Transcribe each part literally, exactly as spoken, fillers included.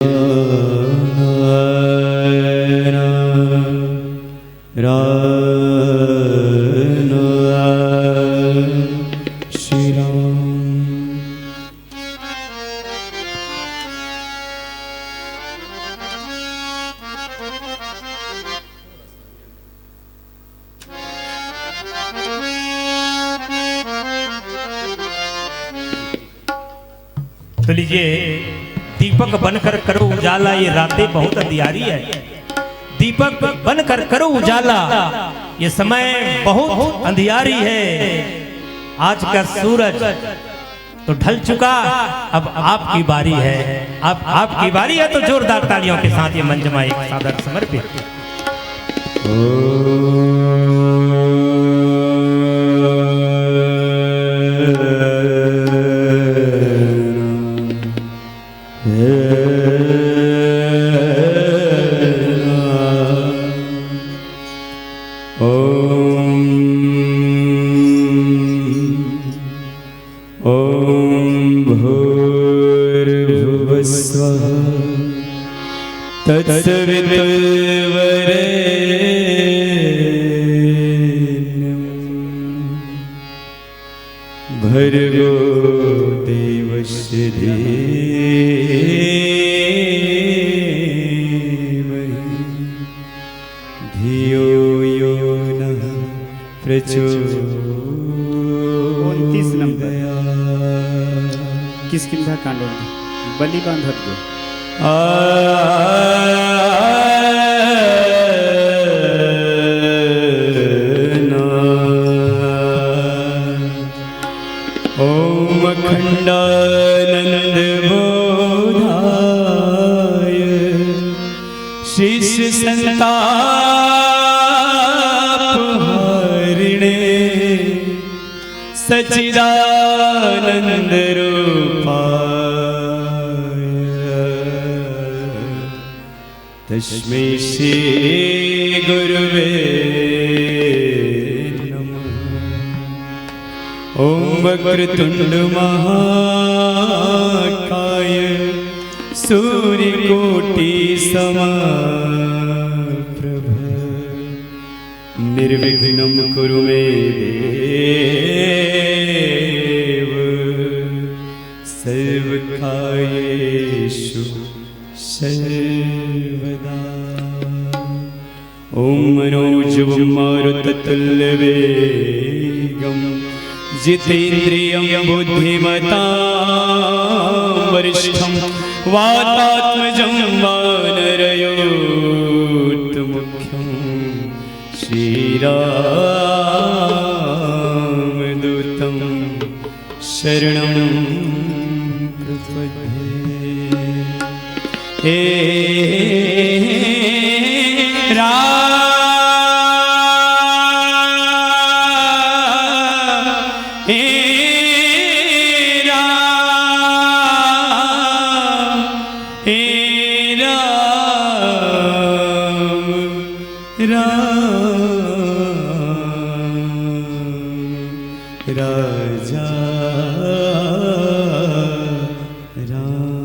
राम, राम, श्री राम। तो लीजिए, दीपक बनकर करो उजाला, ये रातें बहुत अंधियारी है। दीपक बनकर करो उजाला, ये समय बहुत अंधियारी है। आज का सूरज तो ढल चुका, अब आपकी बारी है। अब आपकी बारी है, तो जोरदार तालियों के साथ ये मंजमा एक सादर समर्पित। ॐ भूर्भुवः स्वः तत्सवितुर्वरेण्यं भर्गो देवस्य धीमहि धियो यो नः प्रचोदयात्। उनतीस नंबर। किष्किंधा कांड में बलि बांधत गो। आ ॐ अखंडानंद बोधाय शिष्य संताप हरिणे सच्चिदानंद रूपाय तस्मै श्री गुरुवे नमः। ॐ वक्रतुंड महाकाय सूर्यकोटि समप्रभ निर्विघ्नं कुरु मे देव सर्वकार्येषु सर्वदा। ॐ मनोजवं मारुततुल्यवेगं जितेन्द्रियं बुद्धिमतां वरिष्ठं वातात्मजं वानरयूथमुख्यं श्रीरामदूतं शरणं प्रपद्ये। हे राम, हे राम, हे राम, राम राजा राम।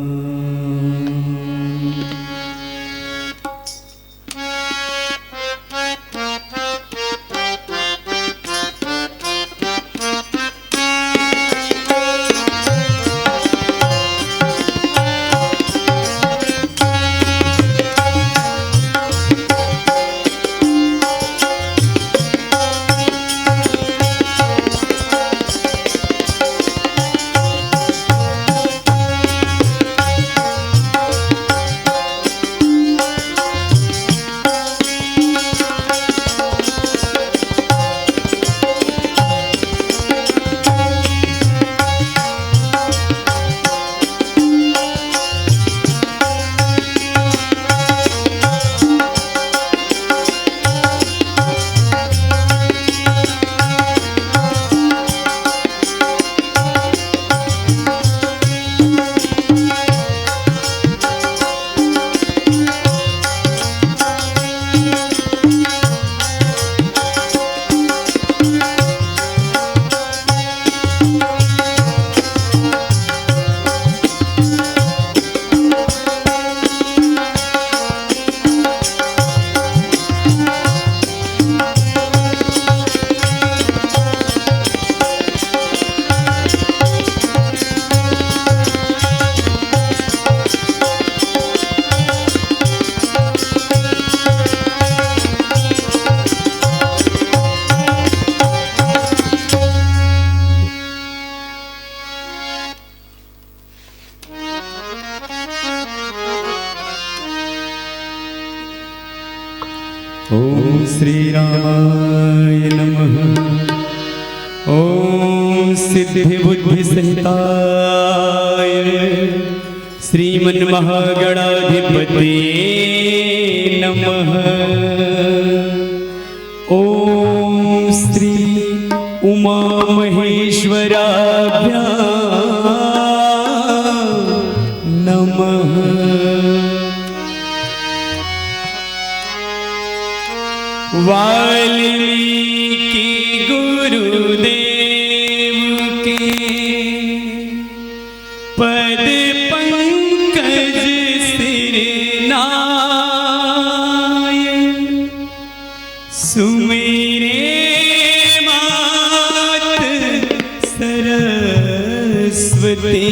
ॐ श्री रामाय नमः। ॐ सिद्धि बुद्धि सहिताय श्रीमन्महागणाधिपतये नमः। ॐ श्री उमा महेश्वराभ्यां नमः। वाल्मीकि गुरुदेव के पद पंकज सिर नाय। सुमिरे मात सरस्वती,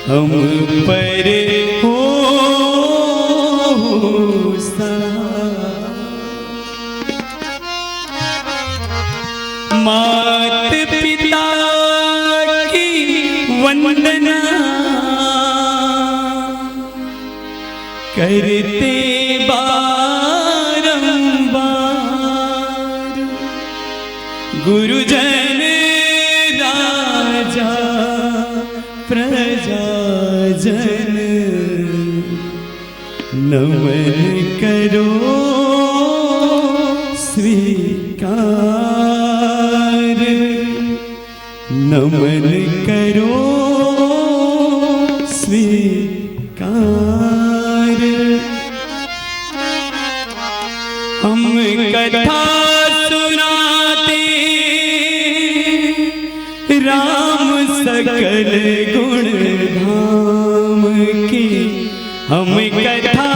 हम पर हो सहाय। मात पिता की वंदना करते बारंबार, गुरुजन राजा प्रजाजन, नमन करो स्वीकार, नमन करो स्वीकार। हम कथा सुनाते राम सकल गुण धाम की, हम कथा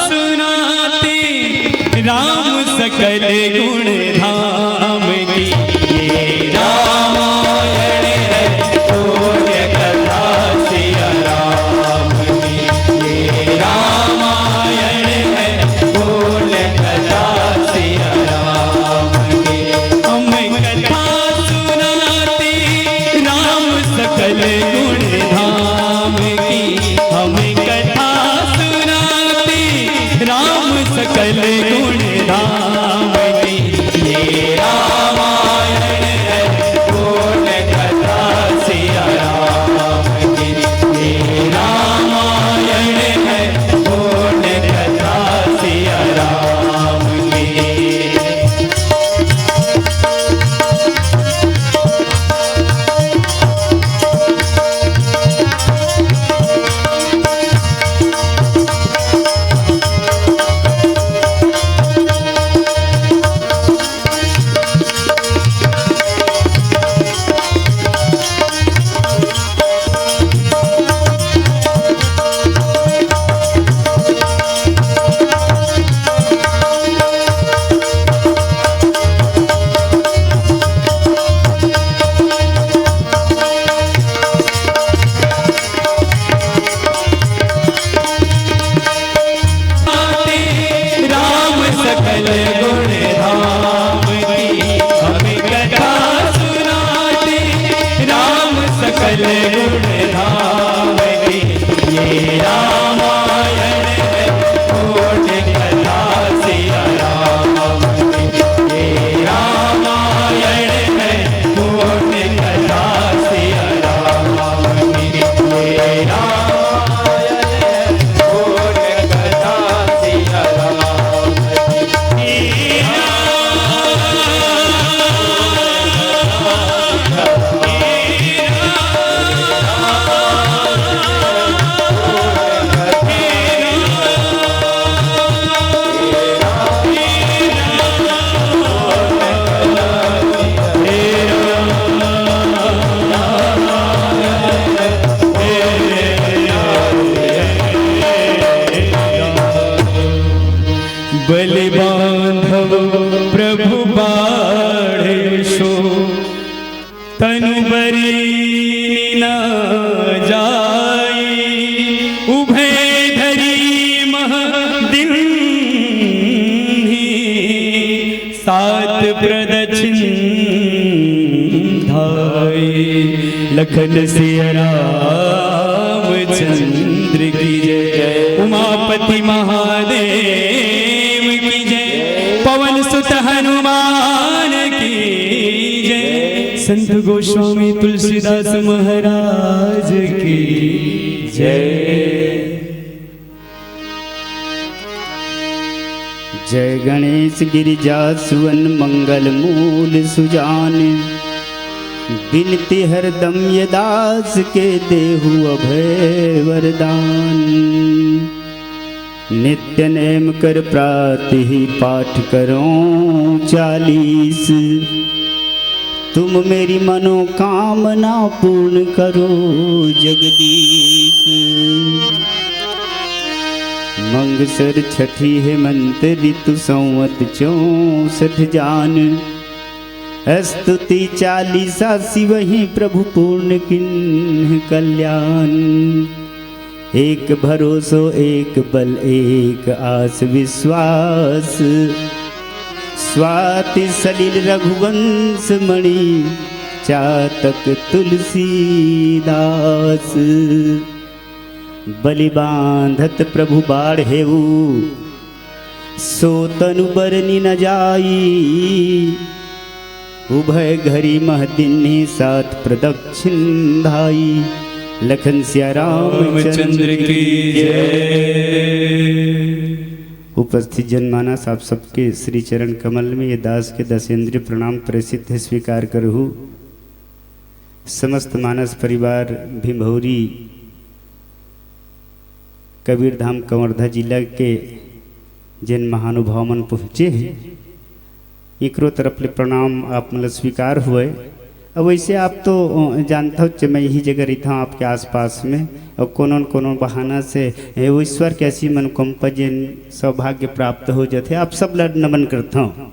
सुनाते राम सकल गुण धाम की। ये रामायण है पुण्य कथा सिया राम की। ये रामायण है पुण्य कथा सिया राम की। हम कथा सुनाते राम सकल गुण धाम की। हम कथा सुनाते राम सकल गुण धाम की। ये रामायण है पूर्ण कथा सिया राम की। ये रामायण है पूर्ण कथा सिया राम की। राम सकल गुण धाम की, हम कथा सुनाते राम सकल गुण धाम की। ये रामायण है पूर्ण कथा सिया राम की। ये रामायण है पूर्ण कथा सिया राम की। ये रामायण है पूर्ण कथा सिया राम की। बलि बांधव प्रभु बाढ़ सो, तनु बरि न जाई। उभय धरी मह दीन्ही, सात प्रदक्षिण धाई। लखन सिया रामचंद्र की जय। उमापति महादेव गोस्वामी तुलसीदास महाराज की जय। जय गणेश गिरिजा सुवन मंगल मूल सुजान। बिनती हरदम ये दास के देहु अभय वरदान। नित्य नेम कर प्रातः ही पाठ करो चालीस। तुम मेरी मनोकामना पूर्ण करो जगदीश। मंगसर छठी हेमंत ऋतु संवत चौसठ जान। स्तुति चालीसा शिवहि प्रभु पूर्ण किन्ह कल्याण। एक भरोसो एक बल एक आस विश्वास। स्वाति सलिल रघुवंश मणि चातक तुलसीदास। बलि बांधत प्रभु बाढ़ेऊ सो तनु बरनि न जाई। उभय घरी मह दिन्हि साथ प्रदक्षिण धाई। लखन सिया रामचंद्र रामचंद्र की की जय। जय। उपस्थित जनमानस, आप सबके श्री चरण कमल में ये दास के दसेंद्रिय प्रणाम प्रेषित है, स्वीकार करहु। समस्त मानस परिवार भिंभौरी कबीरधाम कवर्धा जिला के जेन महानुभाव मन पहुँचे हे, एकरो तरफ ले प्रणाम आप मन ल स्वीकार होवय। अब वैसे आप तो, अ, जानथव, च मैं यही जगह रहिथव आपके आसपास में, और कोनो न कोनो बहाना से, ए, वो ईश्वर के ऐसी मनोकंपा जेन सौभाग्य प्राप्त हो जाथे, आप सब ल नमन करथव।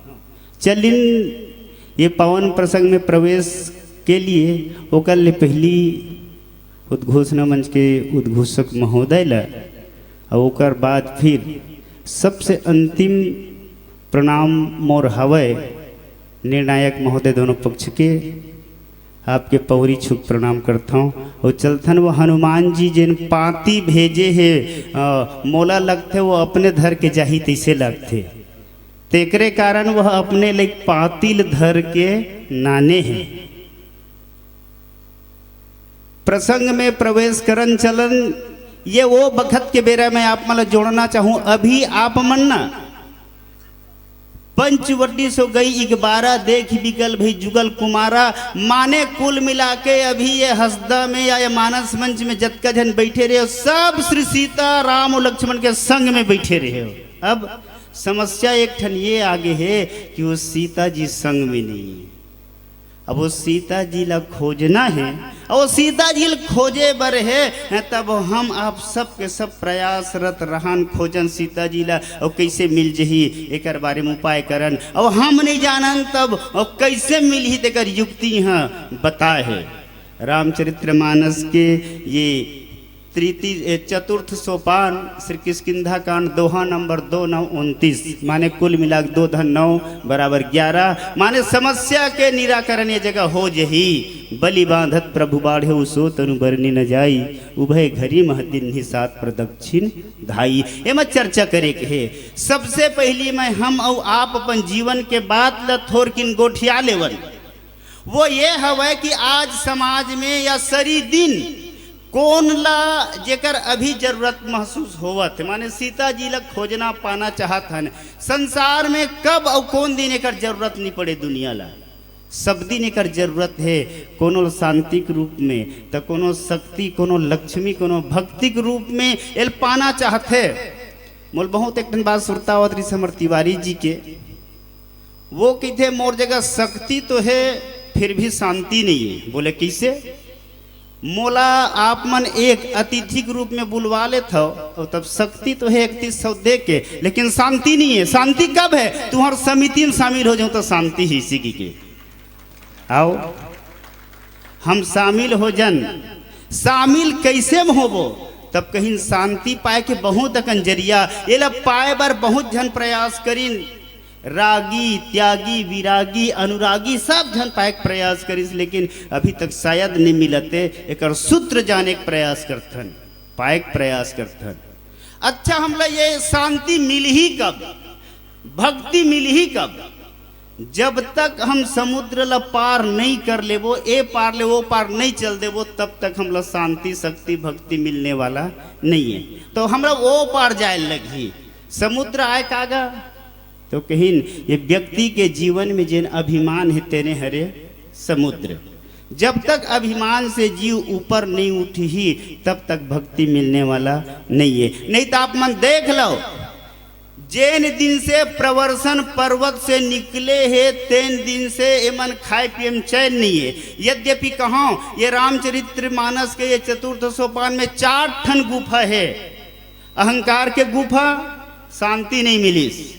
चलिन ये पावन प्रसंग में प्रवेश के लिए ओकर ले पहली उद्घोषणा मंच के उद्घोषक महोदय ला, और ओकर बाद फिर सबसे अंतिम प्रणाम मोर हवय निर्णायक महोदय दोनों पक्ष के, आपके पौरी छुक प्रणाम करथौं। और चलथन वो हनुमान जी जेन पांती भेजे हे, अ, मोला लगथे वो अपने धर के जाही तैसे लगथे, तेकरे कारण वह अपने ले पांती ल धर के नाने हे। प्रसंग में प्रवेश करन चलन, ये वो बखत के बेरा में आप मन ल जोड़ना चाहूं। अभी आप मन ना पंचवटी सो गई इकबारा, देख बिकल भई जुगल कुमारा, माने कुल मिला के अभी ये हसदा में या ये मानस मंच में जतका झन बैठे रहे, सब श्री सीता राम और लक्ष्मण के संग में बैठे रहे। अब समस्या एक ठन ये आगे हे कि वो सीता जी संग में नहीं हे। अब वो सीता जी ला खोजना हे, और वो सीता जी ला खोजे बर हे, तब हम आप सब के सब प्रयासरत रहन, खोजन सीता जी ला, और कैसे मिल जही, एकर बारे में उपाय करन, और हम नहीं जानन तब, और कैसे मिलही, तेकर युक्ति ह बताए हे। रामचरित्र मानस के ये तृतीय, ए, चतुर्थ सोपान श्री किष्किंधा कांड, दोहा नंबर दो नौ उनतीस, माने कुल मिला के दो धन नौ बराबर ग्यारह, माने समस्या के निराकरण ये जगह हो जही। बलि बांधत प्रभु बाढ़े, उसो तनु बरनी न जाई, उभय घरी मह दिन्हि सात प्रदक्षिण धाई। एमा चर्चा करे के हे। सबसे पहली मैं हम अउ आप अपन जीवन के बात ल थोरकिन गोठिया लेवन। वो ये हवय कि आज समाज में या सरी दिन कोन ला जेकर अभी जरूरत महसूस होवत हे, माने सीता जी ला खोजना पाना चाहत हन, संसार में कब अउ कोन दिन एकर जरूरत नहीं पड़े दुनिया ला। सब दिन एकर जरूरत हे, कोनो शांति के रूप में, त कोनो शक्ति, कोनो लक्ष्मी, कोनो भक्ति के रूप में एल पाना चाहत हे। मोल बहुत एक ठन बात सुरता आवत रहिस हमर तिवारी जी के, वो कहिथे, "मोर जगह शक्ति तो हे, फिर भी शांति नहीं हे।" बोले, "कैसे?" "मोला आप मन एक अतिथि के रूप में बुलवा लेत हव, और तब शक्ति तो हे इकतीस सौ दे के, लेकिन शांति नहीं हे।" "शांति कब हे?" "तुहर समिति में शामिल हो जाऊं तो शांति हे," इसी की के। आओ, हम शामिल हो जन, शामिल कैसे में होबो? तब कहीं शांति पाए के बहुत अकन जरिया, एला पाए बर बहुत झन प्रयास करिन। रागी, त्यागी, विरागी, अनुरागी सब झन पाए के प्रयास करिस, लेकिन अभी तक शायद नहीं मिलते। एकर सूत्र जाने के प्रयास करथन, पाए के प्रयास करथन। अच्छा, हमला ये शांति मिलही कब, भक्ति मिलही कब? जब तक हम समुद्र ला पार नहीं कर लेबो, ए पार ले ओ पार नहीं चल देबो, तब तक हमला शांति, शक्ति, भक्ति मिलने वाला नहीं है। तो हमरा ओ पार जाए लगही, समुद्र आए कागा। तो कहिन, ये व्यक्ति के जीवन में जेन अभिमान है, तेने हरे समुद्र। जब तक अभिमान से जीव ऊपर नहीं उठही, तब तक भक्ति मिलने वाला नहीं है। नहीं तो आप मन देख लो, जेन दिन से प्रवर्षण पर्वत से निकले हे, तेन दिन से एमन खाए पिए में चैन नहीं है। यद्यपि कहो, ये रामचरित्र मानस के ये चतुर्थ सोपान में चार ठन गुफा है। अहंकार के गुफा, शांति नहीं मिलिस।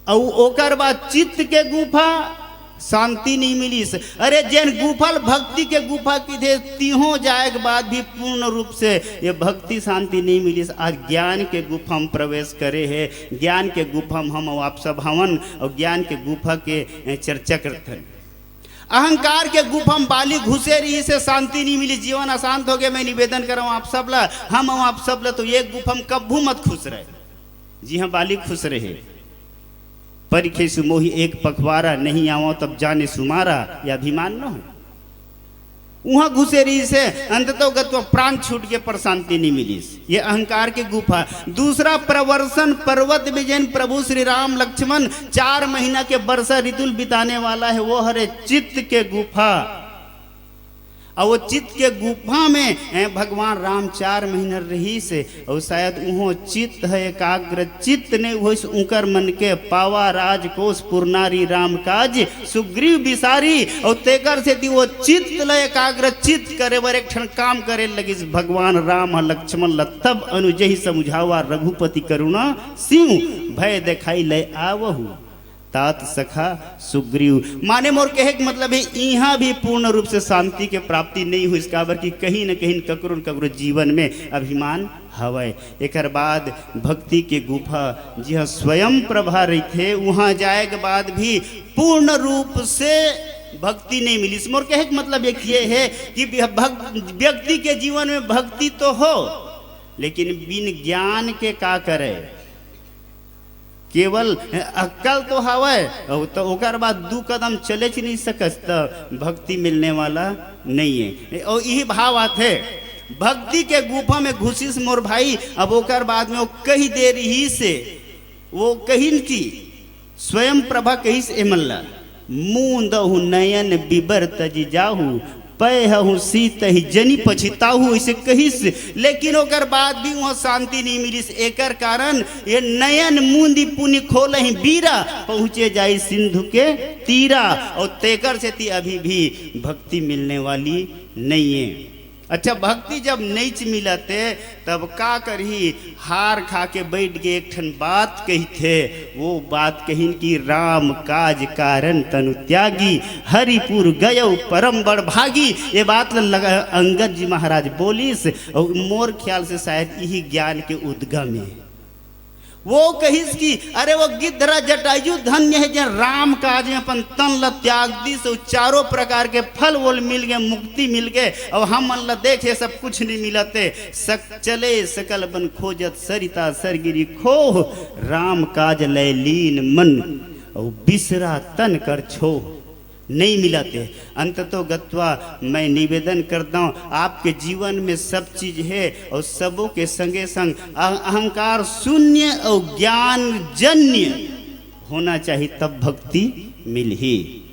अउ ओकर बाद चित्त के गुफा, शांति नहीं मिलिस। अरे, जेन गुफा ल भक्ति के गुफा किथे, तिहो जाए के बाद भी पूर्ण रूप से ये भक्ति शांति नहीं मिलिस। आज ज्ञान के गुफा में प्रवेश करे हे, ज्ञान के गुफा में हम अउ आप सब हवन, अउ ज्ञान के गुफा के, ए, चर्चा करथन। अहंकार के गुफा में बाली घुसे रहिस हे, शांति नहीं मिली, जीवन अशांत हो गया। मैं निवेदन करव आप सब ला, हम अउ आप सब ला, तो ये गुफा में कभू मत खुश रहे। जी हाँ, बाली खुश रहे। परिखे सुमोही एक पखवारा, नहीं आवो तब जाने सुमारा, ये अभिमान न हो। उहाँ घुसे रहिस हे, अंततो गत्वा प्राण छूट के, पर शांति नहीं मिलिस। ये अहंकार के गुफा। दूसरा, प्रवर्षण पर्वत में जेन प्रभु श्री राम लक्ष्मण चार महीना के वर्षा ऋतु बिताने वाला है, वो हरे चित्त के गुफा। अउ वो चित्त के गुफा में, ए, भगवान राम चार महीना रहिस हे, अउ शायद उहो चित्त है एकाग्र चित्त नहीं होइस उंकर मन के। पावा राजकोष पुरनारी राम काज सुग्रीव बिसारी, अउ तेकर सेती वो चित्त ल एकाग्र चित्त करे बर एक ठन काम करे लगिस। भगवान राम ह लक्ष्मण ल तब अनुजहि समुझावा रघुपति करुणा सिंह भय देखाई लय आवहु। तात सखा सुग्रीव। माने मोर कहे के मतलब है, इहाँ भी पूर्ण रूप से शांति के प्राप्ति नहीं होइस, काबर कि कहीं न कहीं ककरो न ककरो जीवन में अभिमान हवय। एकर बाद भक्ति के गुफा, जिहाँ स्वयं प्रभा रहिथे, उहाँ जाए के बाद भी पूर्ण रूप से भक्ति नहीं मिलिस। मोर कहे के मतलब एक ये है कि भग-, व्यक्ति के जीवन में भक्ति तो हो, लेकिन बिन ज्ञान के का करे? केवल अक्कल तो हवय, अउ तो ओकर बाद दू कदम चलेच नहीं सकस, त भक्ति मिलने वाला नहीं है। अउ यही भाव आथे, भक्ति के गुफा में घुसिस मोर भाई। अब ओकर बाद में वो कही दे रहिस हे, वो कहिन कि स्वयं प्रभा कहिस एमन ला, "मूंदहु नयन बिबर तजि जाहु, पै हहु सीतहि जनि पछिताहु," इसे कहिस, लेकिन ओकर बाद भी वहाँ शांति नहीं मिलिस। एकर कारण ये नयन मूंदि पुनि खोलहि बीरा, पहुँचे जाई सिंधु के तीरा। अउ तेकर सेती अभी भी भक्ति मिलने वाली नहीं है। अच्छा, भक्ति जब नइच मिलत हे, तब का करही? हार खा के बैठ के एक ठन बात कहिथे। वो बात कहिन कि "राम काज कारण तनु त्यागी, हरिपुर गयो परम बड़ भागी।" ये बात ल लगा, अंगद जी महाराज बोलिस, अउ मोर ख्याल से शायद यही ज्ञान के उद्गम हे। वो कहिस कि "अरे वो गिद्धरा जटायु धन्य है, जेन राम काज में अपन तन ल त्याग दिस, अउ चारों प्रकार के फल वोल मिल गए, मुक्ति मिल गए, अउ हमन ल देखे सब कुछ नहीं मिलत हे। सक-, चले सकल बन खोजत सरिता सरगिरी खोह, राम काज लय लीन मन, अउ बिसरा तन कर छोह।" नहीं मिलत हे। अंततो गत्वा मैं निवेदन करता हूँ, आपके जीवन में सब चीज है अउ सबो के संगे संग अह-, अहंकार शून्य अउ ज्ञान जन्य होना चाहिए, तब भक्ति मिलही।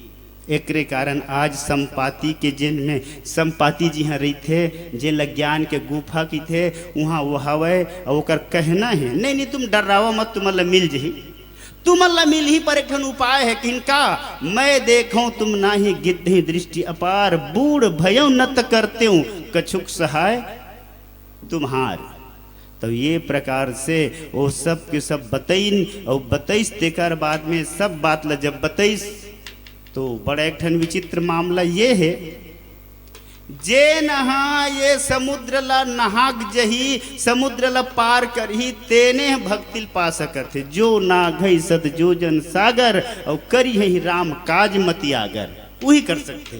एकरे कारण आज संपाति के जेन में संपाति जी हाँ रहिथे, जेन ल ज्ञान के गुफा किथे, उहाँ वो हवय अउ ओकर कहना है, "नहीं, नहीं, तुम डर्रावा मत, तुमन ल मिल जही।" तुमन ला मिलही पर एक ठन उपाय है, किन का? "मैं देखौं तुम नाहीं गिद्धही दृष्टि अपार, बूढ़ भयौं नत करतेउं कछुक सहाय तुम्हार।" तो ये प्रकार से वो सब के सब बतइन अउ बतइस, तेकर बाद में सब बात ला जब बतइस, तो बड़ा एक ठन विचित्र मामला ये है, जेन हा ये समुद्र ला नहाक जही, समुद्र ला पार करही, तेने ह भक्ति ल पा सकत हे। "जो नाघई सत जोजन सागर, अउ करिहही राम काज मति आगर।" उही कर सकथे।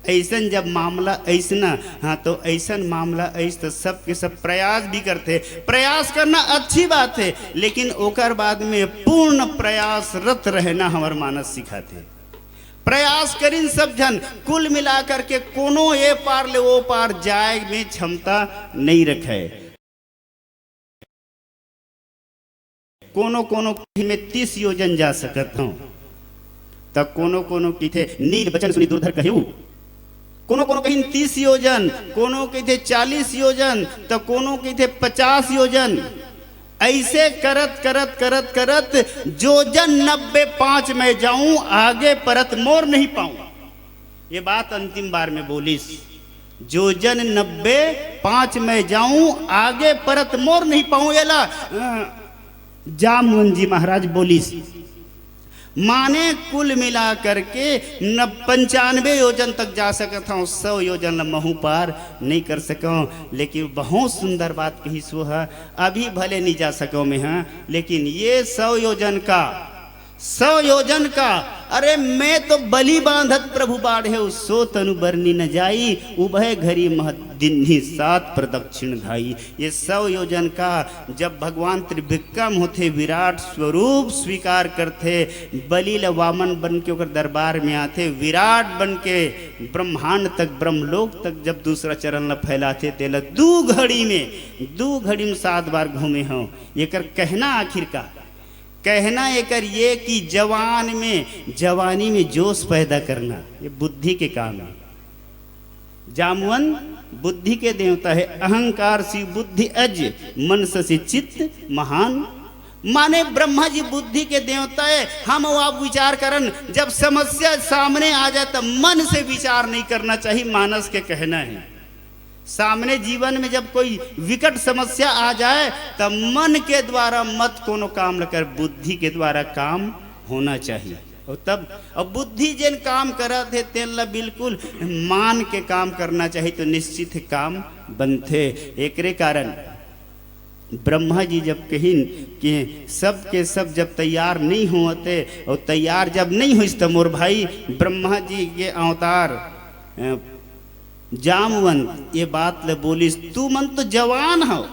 ऐसन जब मामला ऐसना, हाँ, तो ऐसन मामला ऐस तो सबके सब प्रयास भी करथे। प्रयास करना अच्छी बात है, लेकिन ओकर बाद में पूर्ण प्रयासरत रहना हमर मानस सिखाथे। प्रयास करिन सब झन, कुल मिला करके कोनो ए पार ले ओ पार जाए में क्षमता नहीं रखे। कोनो कोनो कही में तीस योजन जा सकत हूँ, त कोनो कोनो किथे नील बचन सुनी दुर्धर कहेऊ, कोनो कोनो कहिन तीस योजन, कोनो कहिथे चालीस योजन, त कोनो कहिथे पचास योजन। ऐसे करत करत करत करत जोजन नब्बे पाँच मैं जाऊं, आगे परत मोर नहीं पाऊं। ये बात अंतिम बार में बोलिस, जोजन नब्बे पाँच मैं जाऊं, आगे परत मोर नहीं पाऊं। एला अ, जामवंत जी महाराज बोलिस, माने कुल मिला करके न पंचानबे योजन तक जा सकत हूँ, सौ योजन ल महू पार नहीं कर सकूँ। लेकिन बहुत सुंदर बात कहिस वो ह, अभी भले नहीं जा सकूँ मैं, हाँ, लेकिन ये सौ योजन का, सौ योजन का, अरे मैं तो बलि बांधत प्रभु बाढ़े, सो तनु बरनी न जाई, उभय घरी महत दिन्ही सात प्रदक्षिण धाई। ये सौ योजन का जब भगवान त्रिविक्रम होथे, विराट स्वरूप स्वीकार करथे, बलि ल वामन बन के ओकर दरबार में आथे, विराट बन के ब्रह्मांड तक, ब्रह्मलोक तक जब दूसरा चरण ल फैलाथे, तेला दू घड़ी में, दू घड़ी में सात बार घूमे हो। एकर कहना आखिर का? कहना एकर ये कि जवान में, जवानी में जोश पैदा करना, ये बुद्धि के काम है। जामवन बुद्धि के देवता है, अहंकार शिव बुद्धि अज, मन शशि चित्त महान। माने ब्रह्मा जी बुद्धि के देवता है। हम वो आप विचार करन, जब समस्या सामने आ जाए तो मन से विचार नहीं करना चाहिए, मानस के कहना है। सामने जीवन में जब कोई विकट समस्या आ जाए, तब मन के द्वारा मत कोनो काम न कर, बुद्धि के द्वारा काम होना चाहिए। और तब, अब बुद्धि जेन काम करत हे, तेन ला बिल्कुल मान के काम करना चाहिए, तो निश्चित ही काम बनथे। एकरे कारण ब्रह्मा जी जब कहिन कि सब के सब जब तैयार नहीं होते, और तैयार जब नहीं होइस, तो मोर भाई ब्रह्मा जी के अवतार, अ, जामवंत ये बात ल बोलिस, "तू मन तो जवान हो,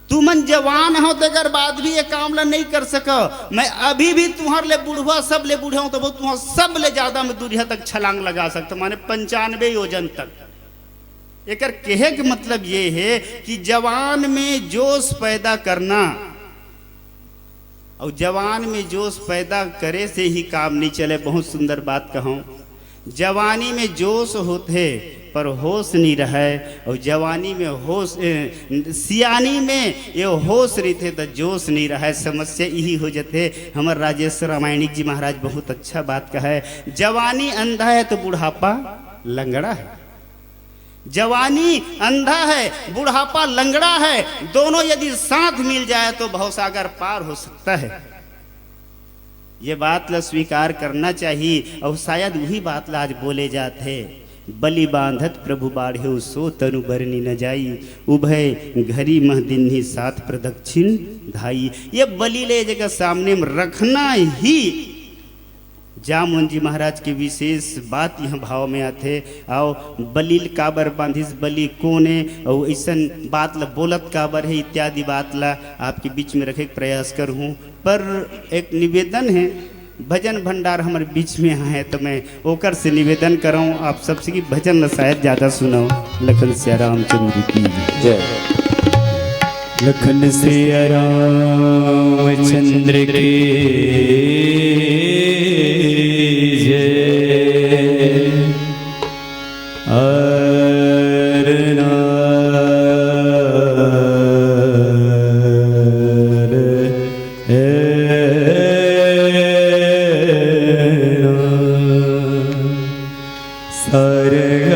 तू मन जवान हो, तेकर बाद भी ये काम ल नहीं कर सको। मैं अभी भी तुहर ले बुढ़वा, सब ले बुढ़वा हूँ, तो वो तुहर सब ले ज्यादा मैं दूरिहा तक छलांग लगा सकता, माने पंचानबे योजन तक।" एकर कहे के मतलब ये है कि जवान में जोश पैदा करना, और जवान में जोश पैदा करे से ही काम नहीं चले। बहुत सुंदर बात कहूँ, जवानी में जोश होथे पर होश नहीं रहे, और जवानी में होश, ए, सियानी में ये होश रहिथे तो जोश नहीं रहे। समस्या यही हो जाथे। हमर राजेश्वर रामायणिक जी महाराज बहुत अच्छा बात कहे, जवानी अंधा है तो बुढ़ापा लंगड़ा है। जवानी अंधा है, बुढ़ापा लंगड़ा है, दोनों यदि साथ मिल जाए तो भवसागर पार हो सकता है। ये बात ला स्वीकार करना चाहिए। और शायद वही बात ला आज बोले जात है, "बलि बांधत प्रभु बाढ़े, सो तनु बरनी न जाई, उभय घरी मह दिन्ही सात प्रदक्षिण धाई।" ये बलि ले जगह सामने में रखना ही जामवंत जी महाराज के विशेष बात यहाँ भाव में आथे। आओ, बलि ल काबर बांधिस, बलि कोन ए, अउ अइसन बात ल बोलत काबर हे इत्यादि बात ल आपके बीच में रखे के प्रयास करहूँ। पर एक निवेदन हे, भजन भंडार हमर बीच में आहे, तो मैं ओकर से निवेदन करहूँ आप सबसे कि भजन ल शायद ज्यादा सुनव। लखन सिया रामचंद्र की जय। लखन सिया रामचंद्र की जय। अरना सरगम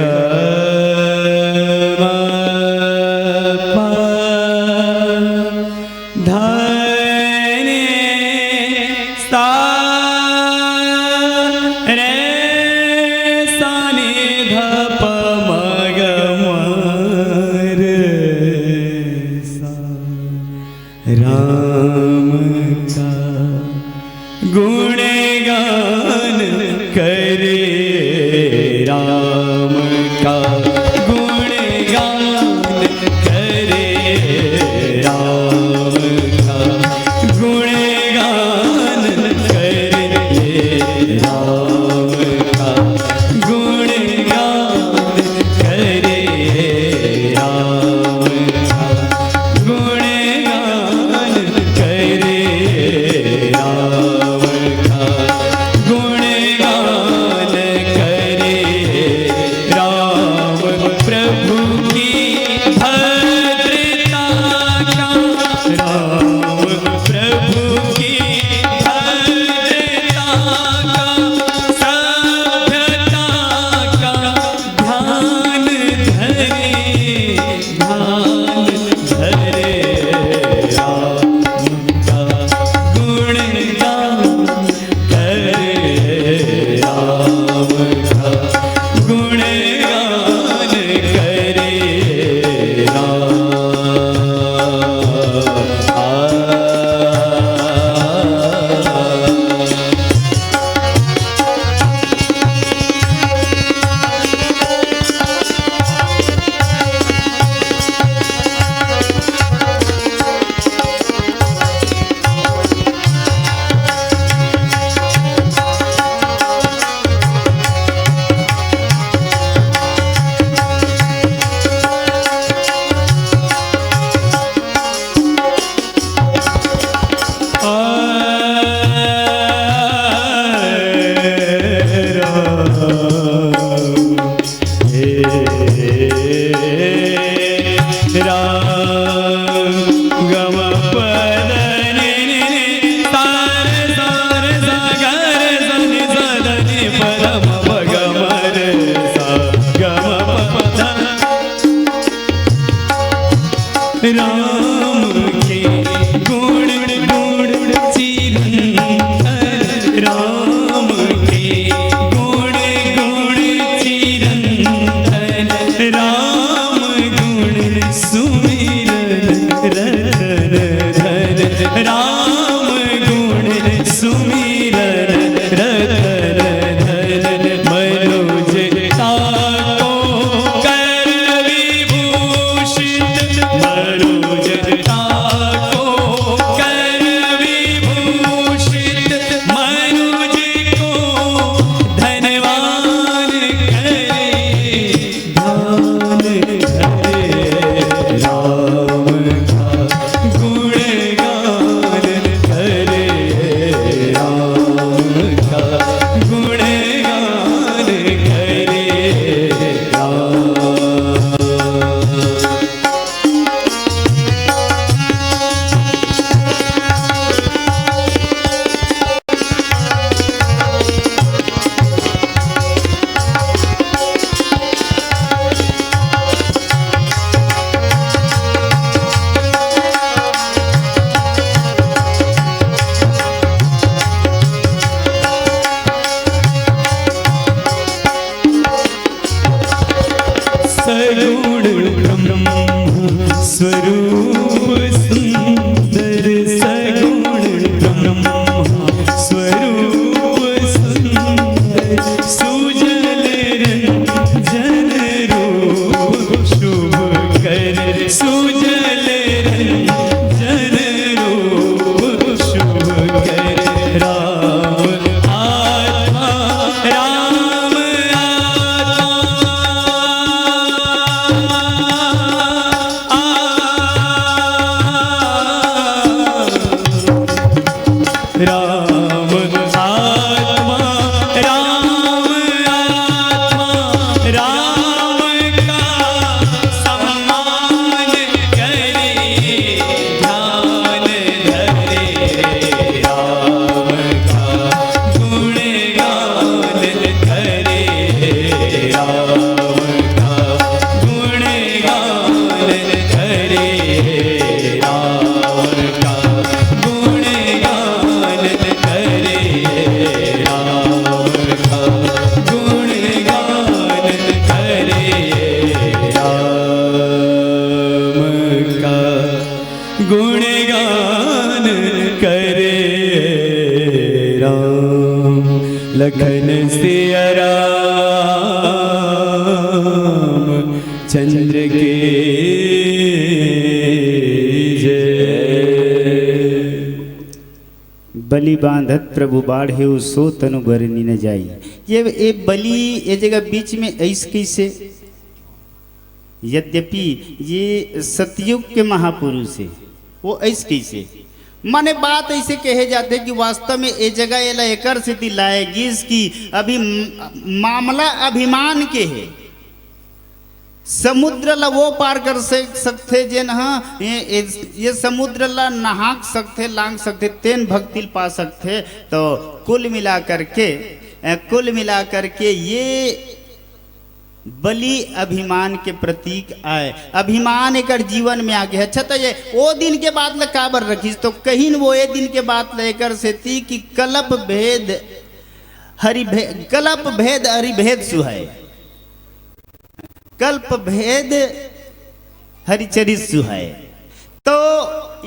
पा धने सा रे सानी धप मग मर सा। राम का गुणगान करे राम। गुणगान करे राम का, गुणगान करे राम प्रभु की भद्रता का, राम प्रभु की भद्रता का, सभ्यता का ध्यान धरे, ध्यान धरे राम का गुणगान करे राम का गुणगान करे राम। आ, राम के गुण गुण चिरंतन, राम के गुण गुण चिरंतन, राम गुण सुमिरन रतन धन, राम गुण सुमिरन रतन धन, मनोज ताको कर विभूषित, मनोज ताको कर विभूषित, मनोज को धनवान करे। ध्यान धरे राम का गुणगान करे, राम का गुणगान करे राम। सगुण ब्रह्म स्वरूप सुंदर, सगुण ब्रह्म स्वरूप सुंदर, सुजल रंजन रूप शुभ कर, सुजल रंजन रूप शुभ कर, राम आत्मा, राम आत्मा। राम आत्मा, राम आत्मा, राम का सम्मान करे, ध्यान धरे राम का गुणगान करे, राम का गुणगान करे, राम का गुणगान करे, राम का गुणगान करे, राम का गुणगान करे राम। लखन सिया राम चंद्र के जय। बलि बांधत प्रभु बाढ़े, सो तनु बरनि न जाई। ये, ये बलि, ये जगह बीच में ऐस कैसे? यद्यपि ये सतयुग के महापुरुष हे, वो ऐस कैसे? माने बात ऐसे कहे जाथे कि वास्तव में ये जगह एला एकर सेती लाए गिस कि अभी म-, मामला अभिमान के हे। समुद्र ला वो पार कर सक-, सकथे जेन ह, ये, ये, ये समुद्र ला नहाक सकथे, लांग सकथे, तेन भक्ति ल पा सकथे। तो कुल मिला करके, अ, कुल मिला करके ये बलि अभिमान के प्रतीक आय, अभिमान एकर जीवन में आगे। अच्छा, तो ये ओ दिन के बात ल काबर रखिस? तो कहिन वो ए दिन के बात ल एकर सेती कि कल्प भेद हरि भे-, कल्प भेद हरि भेद सुहाय, कल्प भेद हरि चरित सुहाय। तो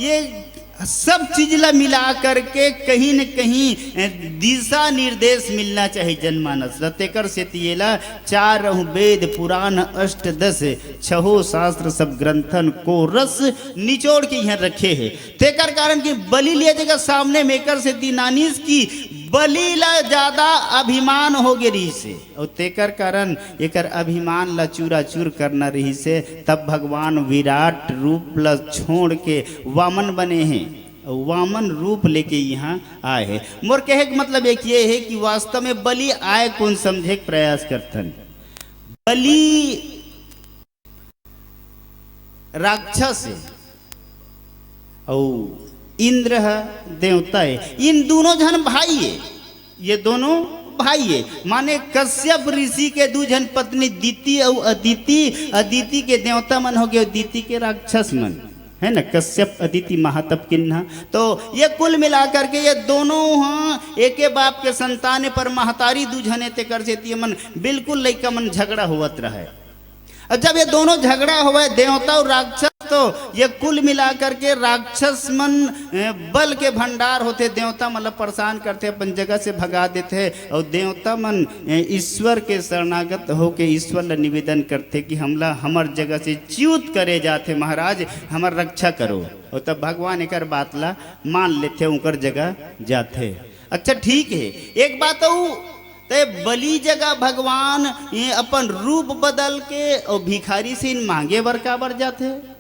ये सब चीज ला मिला करके कहीं न कहीं, अ, दिशा निर्देश मिलना चाहिए जनमानस ला। तेकर सेती एला चारहु वेद, पुराण, अष्टदश, छहो शास्त्र, सब ग्रंथन को रस निचोड़ के यहाँ रखे हे। तेकर कारण कि बलि लिए जगह सामने में एकर सेती नानिस कि बलि ला ज्यादा अभिमान हो गे रहिस हे। अउ तेकर कारण एकर अभिमान ला चूराचूर करना रहिस हे, तब भगवान विराट रूप ला छोड़ के वामन बने हे, अउ वामन रूप लेके यहाँ आए हे। मोर कहे के मतलब एक ये हे कि वास्तव में बलि आय कोन समझे के प्रयास करथन। बलि राक्षस हे अउ इंद्र ह देवता हे। इन दोनों झन भाई हे, ये दोनों भाई हे। माने कश्यप ऋषि के दू झन पत्नी दिति अउ अदिति, अदिति के देवता मन हो गे, दिति के राक्षस मन, हे ना, कश्यप, अदिति, महातप, किन्हा। तो ये कुल मिला करके ये दोनों ह एके बाप के संतान हे, पर महतारी दू झन हे, तेकर सेती ये मन बिल्कुल लइका मन झगड़ा होवत रहे। अब जब ये दोनों झगड़ा होवय, देवता अउ राक्षस, तो ये कुल मिला करके राक्षस मन, ए, बल के भंडार होथे, देवता मन ला परेशान करथे, अपन जगह से भगा देथे, अउ देवता मन, ए, ईश्वर के शरणागत होके ईश्वर ला निवेदन करथे कि हमला हमर जगह से च्युत करे जाथे, महाराज, हमर रक्षा करो। अउ तब भगवान एकर बात ला मान लेथे, उंकर जगह जाथे। अच्छा, ठीक हे, एक बात अउ, ते बलि जगह भगवान ये अपन रूप बदल के अउ भिखारी से इन मांगे बर काबर जाथे?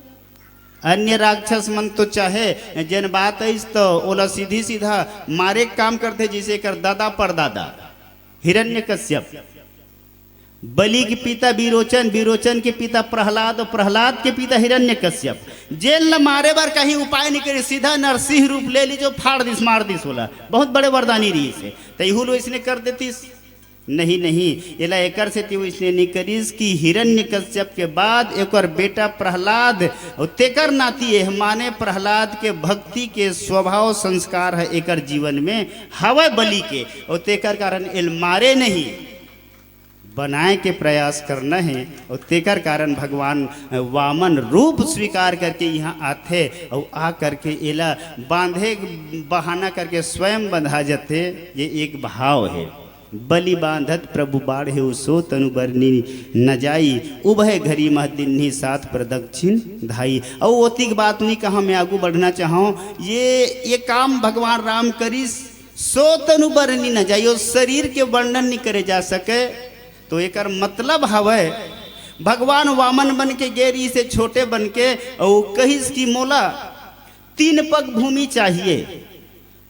अन्य राक्षस मन तो चाहे जेन बात आइस तो ओला सीधी सीधा मारे के काम करथे, जैसे एकर दादा परदादा हिरण्यकश्यप, बलि के पिता विरोचन, विरोचन के पिता प्रहलाद, प्रहलाद के पिता हिरण्यकश्यप, जेन ल मारे बर कहीं उपाय नहीं करे, सीधा नरसिंह रूप ले लीजो, फाड़ दिस, मार दिस ओला। बहुत बड़े वरदानी रहिस हे, त इहू लो इसने कर देतिस। नहीं, नहीं, एला एकर सेती वो इसने नहीं करिस कि हिरण्यकश्यप के बाद एकर बेटा प्रहलाद, अउ तेकर नाती एह माने प्रहलाद के भक्ति के स्वभाव संस्कार है एकर जीवन में हवय बलि के, अउ तेकर कारण एल मारे नहीं, बनाए के प्रयास करना है। अउ तेकर कारण भगवान वामन रूप स्वीकार करके यहाँ आथे, अउ आ करके एला बांधे बहाना करके स्वयं बंधा जथे। ये एक भाव है। बलि बांधत प्रभु बाढ़े सो तनु बरनी न जाई, उभय घरी मह दिन्ही साथ प्रदक्षिण धाई। अउ ओतिक बात नहीं कहा, मैं आगू बढ़ना चाहूँ। ये, ये काम भगवान राम करिस, सो तनु बरनी न जाई, ओ शरीर के वर्णन नहीं करे जा सके। तो एकर मतलब हवय, भगवान वामन बन के गे रहिस हे छोटे बन के, अउ कहिस कि मोला तीन पग भूमि चाहिए।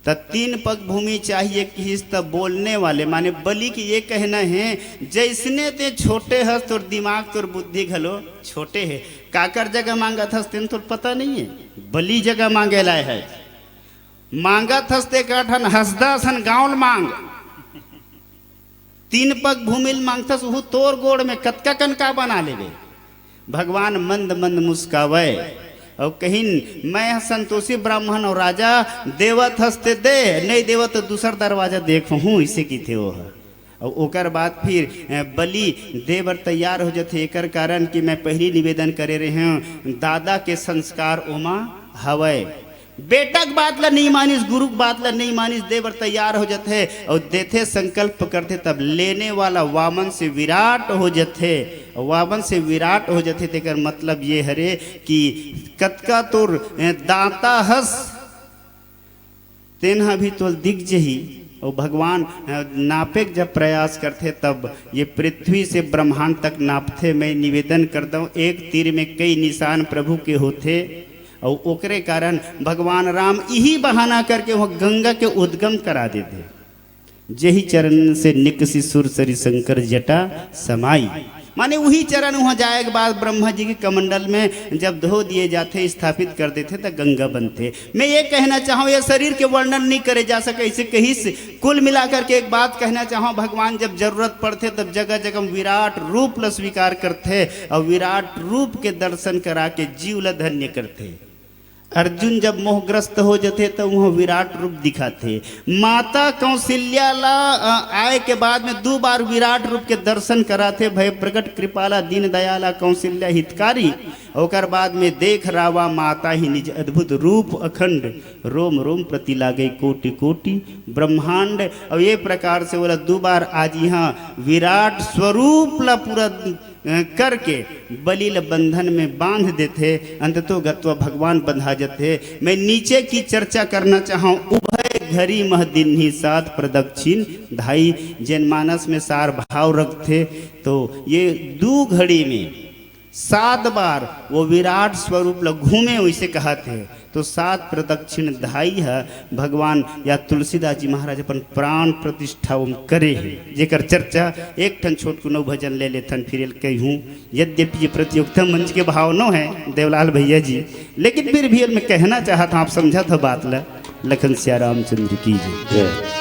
त तीन पग भूमि चाहिए किहिस, त बोलने वाले माने बलि के ये कहना है, जैसने ते छोटे हस, तोर दिमाग, तोर बुद्धि घलो छोटे है। काकर जगह मांगत हस, तेन तोर पता नहीं है। बलि जगह मांगे लाए है। मांगत हस ते का ठन हसदा सन गांव ल मांग। तीन पग भूमि ल मांगथस, उहू तोर गोड़ में कतका कन का बना लेबे। भगवान मंद मंद मुस्कावय अउ कहिन, मैं ह संतोषी ब्राह्मण अउ राजा, देवत हस ते दे, नहीं देवत तो दूसर दरवाजा देखहूँ, इसे किथे वो ह। अउ ओकर बाद फिर, अ, बलि दे बर तैयार हो जथे। एकर कारण कि मैं पहिली निवेदन करे रेहेंव, दादा के संस्कार ओमा हवय। बेटा के बात ला नहीं मानिस, गुरु के बात ला नहीं मानिस, दे बर तैयार हो जथे अउ देथे, संकल्प करथे, तब लेने वाला वामन से विराट हो जथे। अउ वामन से विराट हो जथे, तेकर मतलब ये हरे कि कतका तोर, अ, दाता हस, तेन ह भी तोल दिख जही। अउ भगवान, अ, नापे के जब प्रयास करथे, तब ये पृथ्वी से ब्रह्मांड तक नापथे। मैं निवेदन करता हूँ, एक तीर में कई निशान प्रभु के होथे, अउ ओकरे कारण भगवान राम इही बहाना करके वहाँ गंगा के उद्गम करा देथे। जेहि चरण से निकसी सुर सरि शंकर जटा समाई। माने उही चरण वहाँ जाए के बाद ब्रह्मा जी के कमंडल में जब धो दिए जाथे, स्थापित कर देथे, त गंगा बनथे। मैं ये कहना चाहूँ, ये शरीर के वर्णन नहीं करे जा सके। ऐसे कहिस, कुल मिलाकर के एक बात कहना चाहूँ, भगवान जब जरूरत पड़थे, तब जगह जगह विराट रूप ल स्वीकार करथे अउ विराट रूप के दर्शन करा के जीव ल धन्य करथे। अर्जुन जब मोहग्रस्त हो जथे, त वह विराट रूप दिखाथे। माता कौशल्या ला, अ, आए के बाद में दू बार विराट रूप के दर्शन कराथे, भय प्रकट कृपाला दीन दयाला कौशल्या हितकारी। ओकर बाद में देख रावा माता ही निज अद्भुत रूप अखंड, रोम रोम प्रति लागे कोटि कोटि ब्रह्मांड। अउ ये प्रकार से ओला दू बार आज यहाँ विराट स्वरूप ला पूरा, अ, करके बलि ल बंधन में बांध देथे। अंततो गत्वा भगवान बंधा जथे। मैं नीचे की चर्चा करना चाहूँ, उभय घरी मह दिन्ही सात प्रदक्षिण धाई। जनमानस में सार भाव रखथे, तो ये दू घड़ी में सात बार वो विराट स्वरूप ल घूमे, वैसे कहत हे। तो सात प्रदक्षिण धाई ह भगवान या तुलसीदास जी महाराज अपन प्राण प्रतिष्ठा ओम करे हे, जेकर चर्चा एक ठन छोटकुनो भजन ले लेथन, फिर एल कही हूँ। यद्यपि ये प्रतियोगिता मंच के भाव नो है देवलाल भैया जी, लेकिन फिर भी एल मैं कहना चाहत हूँ, आप समझत हो बात ल। लखन सिया रामचंद्र की जय। जय।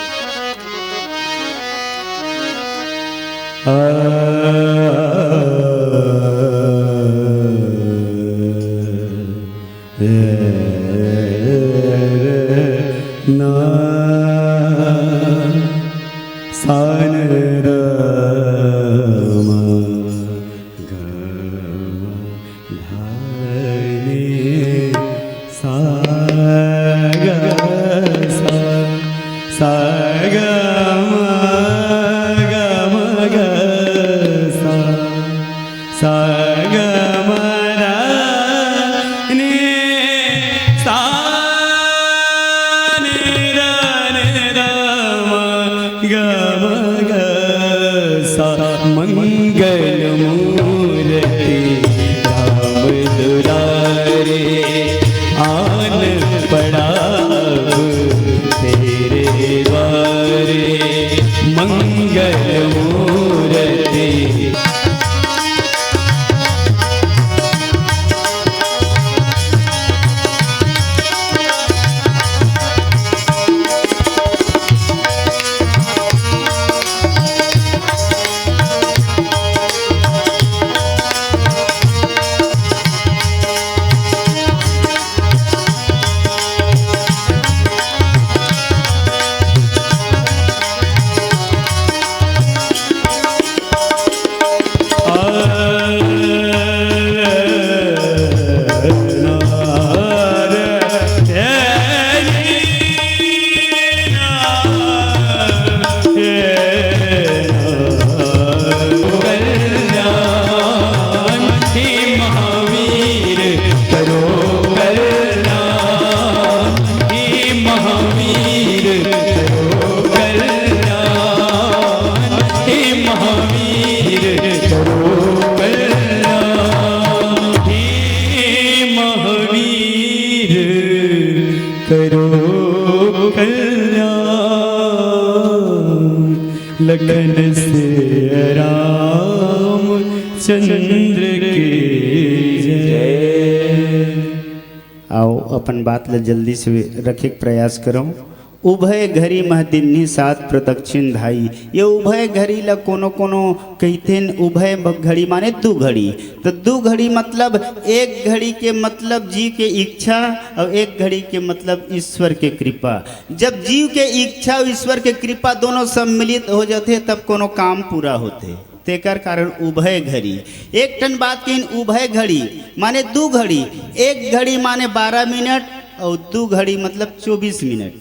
आओ, अपन बात ल जल्दी से रखे के प्रयास करो। उभय घरी मह दिन्ही सात प्रदक्षिण धाई। ये उभय घरी ल कोनो कोनो कहिथेन, उभय घड़ी माने दू घड़ी। तो दू घड़ी मतलब एक घड़ी के मतलब जीव के इच्छा और एक घड़ी के मतलब ईश्वर के कृपा। जब जीव के इच्छा और ईश्वर के कृपा दोनों सम्मिलित हो जाते, तब कोनो काम पूरा होते। तेकर कारण उभय घड़ी। एक ठन बात कहिन, उभय घड़ी माने दू घड़ी। एक घड़ी माने बारह मिनट और दू घड़ी मतलब चौबीस मिनट।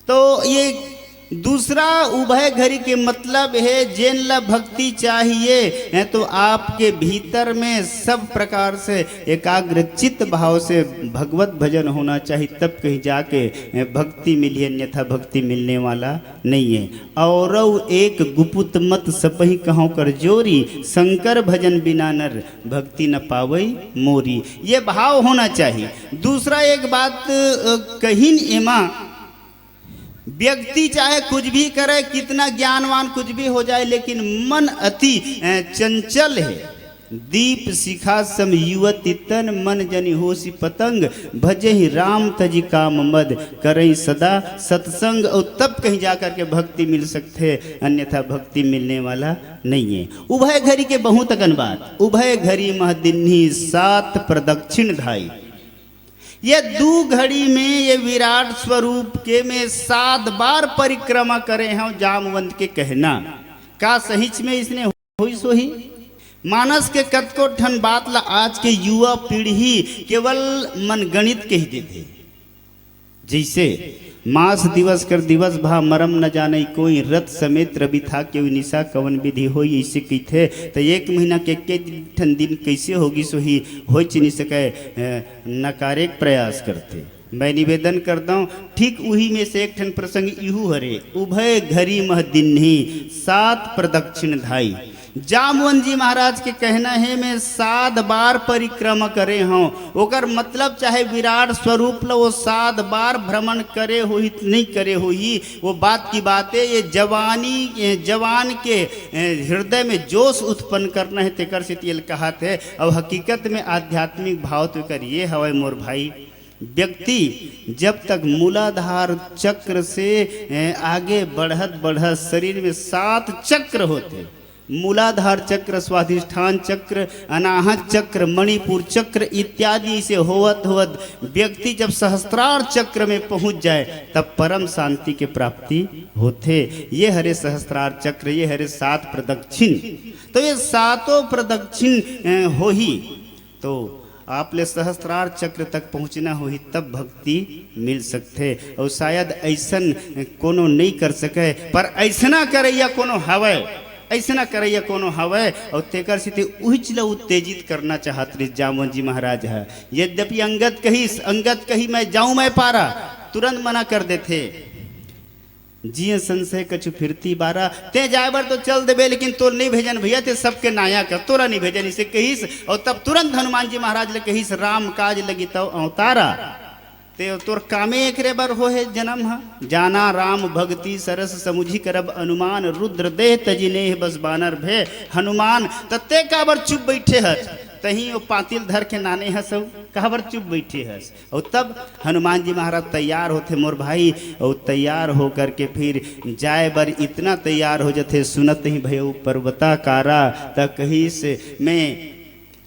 तो ये दूसरा उभय घरी के मतलब हे, जेन ला भक्ति चाहिए, हैं तो आपके भीतर में सब प्रकार से एकाग्र चित्त भाव से भगवत भजन होना चाहिए, तब कहीं जाके, हैं, भक्ति मिली, अन्यथा भक्ति मिलने वाला नहीं है। और एक गुपुत मत सबही कहूँ कर जोरी, शंकर भजन बिना नर भक्ति न पावई मोरी। ये भाव होना चाहिए। दूसरा एक बात, अ, कहिन एमा, व्यक्ति चाहे कुछ भी करे, कितना ज्ञानवान कुछ भी हो जाए, लेकिन मन अति, अ, चंचल है। दीप शिखा सम युवति तन, मन जनि होसी पतंग, भजहि राम तजि काम मद, करई सदा सत्संग। और तब कहीं जा करके भक्ति मिल सकथे, अन्यथा भक्ति मिलने वाला नहीं है। उभय घरी के बहुत अकन बात, उभय घरी मह दिन्ही सात प्रदक्षिण धाई। ये दू घड़ी में ये विराट स्वरूप के में सात बार परिक्रमा करे हंव, जामवंत के कहना। का सहिच में इसने होइस होही? मानस के कतको ठन बात ला आज के युवा पीढ़ी केवल मनगणित कहि देथे। जइसे मास दिवस कर दिवस भा मरम न जाने कोई, रत समेत रबिथा के निशा कवन विधि होई, अइसे कहिथे। त एक महीना के के ठन दिन कइसे होगिस होही, होइच नि सकय, अ, नकारे के प्रयास करथे। मैं निवेदन करता हूँ, ठीक उही में से एक ठन प्रसंग इहू हरे, उभय घरी मह दिन्ही सात प्रदक्षिण धाई। जामवंत जी महाराज के कहना हे, मैं सात बार परिक्रमा करे हंव। ओकर मतलब चाहे विराट स्वरूप ल वो सात बार भ्रमण करे होही, नहीं करे होही, वो बात की बात हे। ये जवानी, ये जवान के, ए, हृदय में जोश उत्पन्न करना हे, तेकर सेती ये ल कहत हे। अउ हकीकत में आध्यात्मिक भाव तो एकर ये हवय मोर भाई, व्यक्ति जब तक मूलाधार चक्र से, ए, आगे बढ़त बढ़त शरीर में सात चक्र होथे, मूलाधार चक्र, स्वाधिष्ठान चक्र, अनाहत चक्र, मणिपुर चक्र इत्यादि से होवत होवत व्यक्ति जब सहस्त्रार चक्र में पहुंच जाए, तब परम शांति के प्राप्ति होथे। ये हरे सहस्त्रार चक्र, ये हरे सात प्रदक्षिण। तो ये सातों प्रदक्षिण, अ, होही, तो आप ले सहस्त्रार चक्र तक पहुंचना होही, तब भक्ति मिल सकथे। और शायद ऐसन कोनो नहीं कर सके, पर ऐसना करैया कोनो हवय, ऐसना करैया कोनो हवय, और तेकर सेती उहिच ल उत्तेजित करना चाहत रहिस जामवंत जी महाराज ह। यद्यपि अंगद कहिस, अंगद कही, "मैं जाऊं मैं पारा", तुरंत मना कर देथे। "जिय संशय कछु फिरती बारा", ते जाए बर तो चल देबे, लेकिन तोर नहीं भेजन भैया, ते सबके नायक ह, तोरा नहीं भेजन, इसे कहिस। और तब तुरंत हनुमान जी महाराज ले कहिस, "राम काज लगी तव अवतारा", ते तोर कामे एकरे बर होहे जन्म ह। "जाना राम भक्ति सरस समुझि करब अनुमान, रुद्र देह तजि नेह बस बानर भय हनुमान", त ते काबर चुप बैठे हस? तहीं वो पातिल धर के नाने हस, अउ काबर चुप बैठे हस? अउ तब हनुमान जी महाराज तैयार होथे मोर भाई, अउ तैयार होकर के फिर जाए बर इतना तैयार हो जथे, सुनत ही भयउ पर्वताकारा, त कहिस, "मैं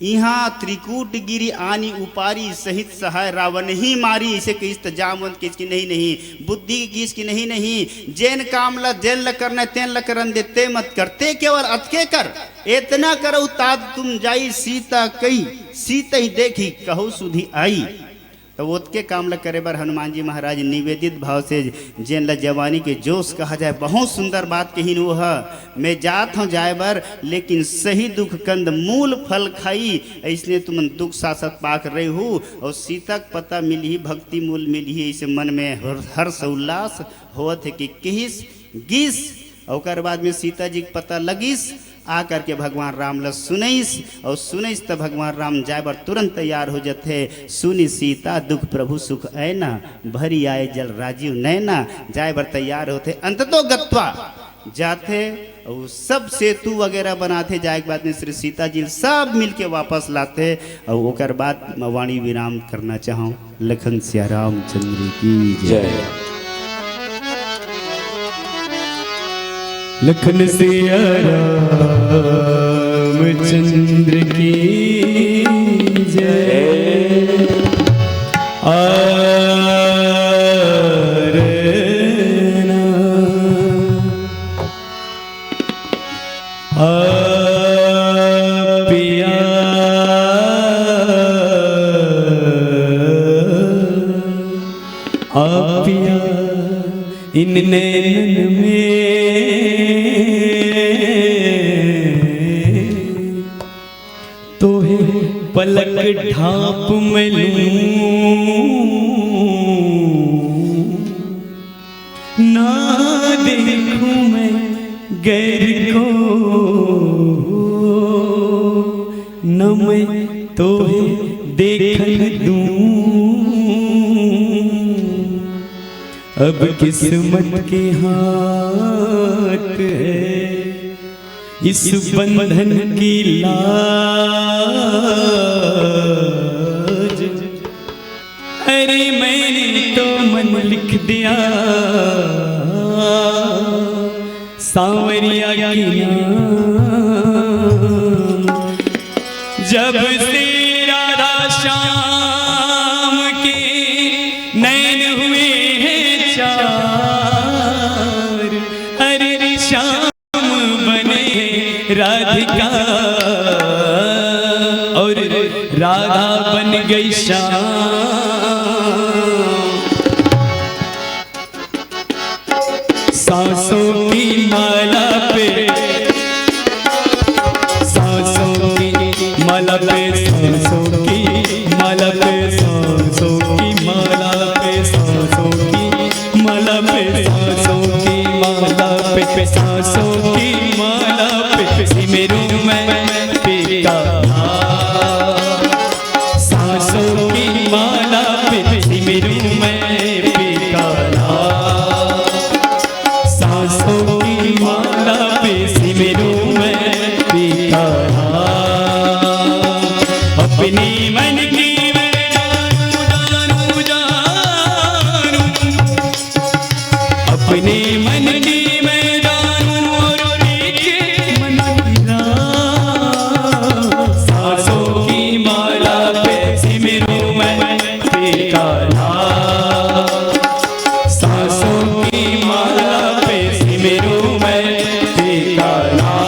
इहाँ त्रिकूट गिरि आनि उपारी, सहित सहाय रावनहि मारी", इसे कहिस। त जामवंत कहिस कि नहीं, नहीं, बुद्धि कहिस कि नहीं, नहीं, जेन काम ला जेन ला करना हे, तेन ला करन दे, ते मत कर, ते केवल अतके कर, "एतना करहु तात तुम जाई, सीता कई सीतहि देखी कहु सुधि आई।" तो ओतके काम ल करे बर हनुमान जी महाराज निवेदित भाव से, जेन ल जवानी के जोश कहा जाए, बहुत सुंदर बात कहिन वो ह। "मैं जात हूँ जाए बर, लेकिन सही दुख कंद मूल फल खाई, ऐसने तुमन दुख सासत पाक रहे हो, और सीता के पता मिलही, भक्ति मूल मिलही", ऐसे मन में हर-, हर्ष उल्लास होवत है कि किहिस गिस। ओकर बाद में सीता जी के पता लगिस, आ करके भगवान राम ल सुनइस, और सुनइस त भगवान राम जाए बर तुरंत तैयार हो जथे। "सुनि सीता दुख प्रभु सुख ऐना, भरि आए जल राजीव नैना", जाए बर तैयार होथे। अंततो गत्वा जाथे, और सब सेतु वगैरह बनाथे, जाए के बाद में श्री सीता जी ल सब मिलके वापस लाथे, और ओकर बाद मैं वाणी विराम करना चाहूँ। लखन सिया रामचंद्र की जय। जय। लखन सिया रामचंद्र की जय। आरना। आ पिया, आ पिया, इन नैनन में तोहे पलक ढाप में लूं, ना देखूं मैं गैर को, न मैं तोहे देखन दूं। अब किस्मत के हाथ है इस बंधन की लाज। अरे मैंने तो मन लिख दिया सांवरिया के नाम। जब से राधा श्याम के नैन हुए हैं चार, अरे श्याम बने राधिका और राधा बन गई श्याम। सांसों की माला पे, सांसों की माला पे, सांसों की माला पे, सांसों की माला पे, सांसों की माला पे, सांसों की माला पे, सांसों की माला पे सिमरूं मैं पी का भाव। सांसों की माला पे सिमरूं मैं पी का भाव। सांसों की माला पे सिमरूं मैं पी का भाव। अपनी मन की मैं जानूं, जानूं, जानूं। अपने मन की मैं जानूं और पीछे मन की राह। सांसों की माला पे सिमरूं मैं पी का नाम। सांसों की माला पे सिमरूं मैं पी का नाम।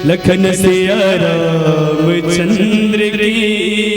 लखन सिया रामचंद्र की।